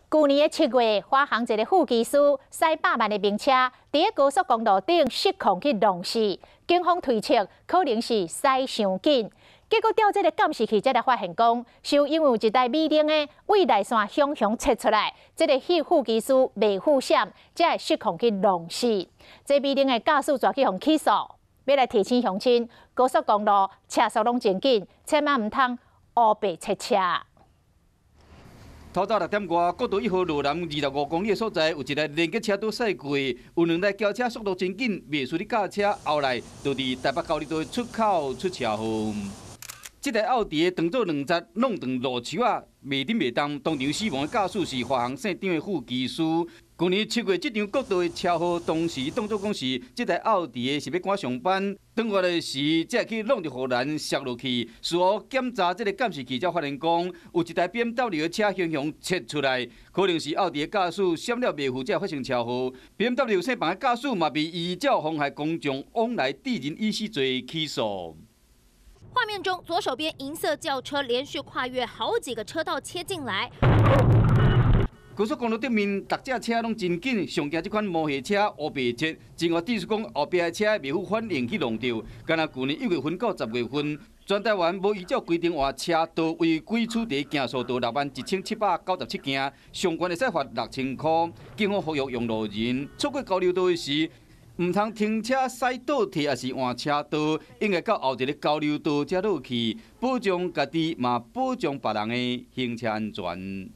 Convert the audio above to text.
舊年的7月，華航一个副機師駛100萬的名車，佇咧高速公路頂失控去撞死，警方推測可能是駛傷緊。結果調這个監視器才來發現講，是因為有一台美玲的對內線雄雄切出來，這个副機師袂赴閃，才會失控去撞死。這美玲的駕駛煞去予起訴，欲來提醒鄉親，高速公路車速攏真緊，千萬毋通烏白切車。透早6點外，國道1號路南25公里的所在，有一台連結車拄駛過，有兩台轎車速度真緊，袂輸咧駕車，後來就佇台北交流道出口出車禍。這台奧迪的當做兩節弄斷路樹仔，袂振袂動，當場死亡的駕駛是華航姓張的副機師。舊年7月，這場國道的車禍，當時當作講是這台奧迪的是欲趕上班，轉彎的時才會去挵著護欄摔落去。事後檢查這个監視器，才發現講有一台 BMW 的車雄雄切出來，可能是奧迪的駕駛閃了袂赴，才會發生車禍。BMW 姓彭的駕駛嘛被依照妨害公眾往來致人已死罪起訴。畫面中，左手邊銀色轎車連續跨越好幾個車道切進來。高速公路頂面，逐隻車攏真緊，上驚這款摩托車烏白切，真予致使講後壁的車袂赴反應去挵著。敢若舊年1月份到10月份，全台灣無依照規定換車道違規處罰件數到61,797件，上懸會使罰6000箍。警方呼籲用路人錯過交流道的時，毋通停車駛倒退，抑是換車道，應該到後一个交流道才落去，保障家己，嘛保障別人的行車安全。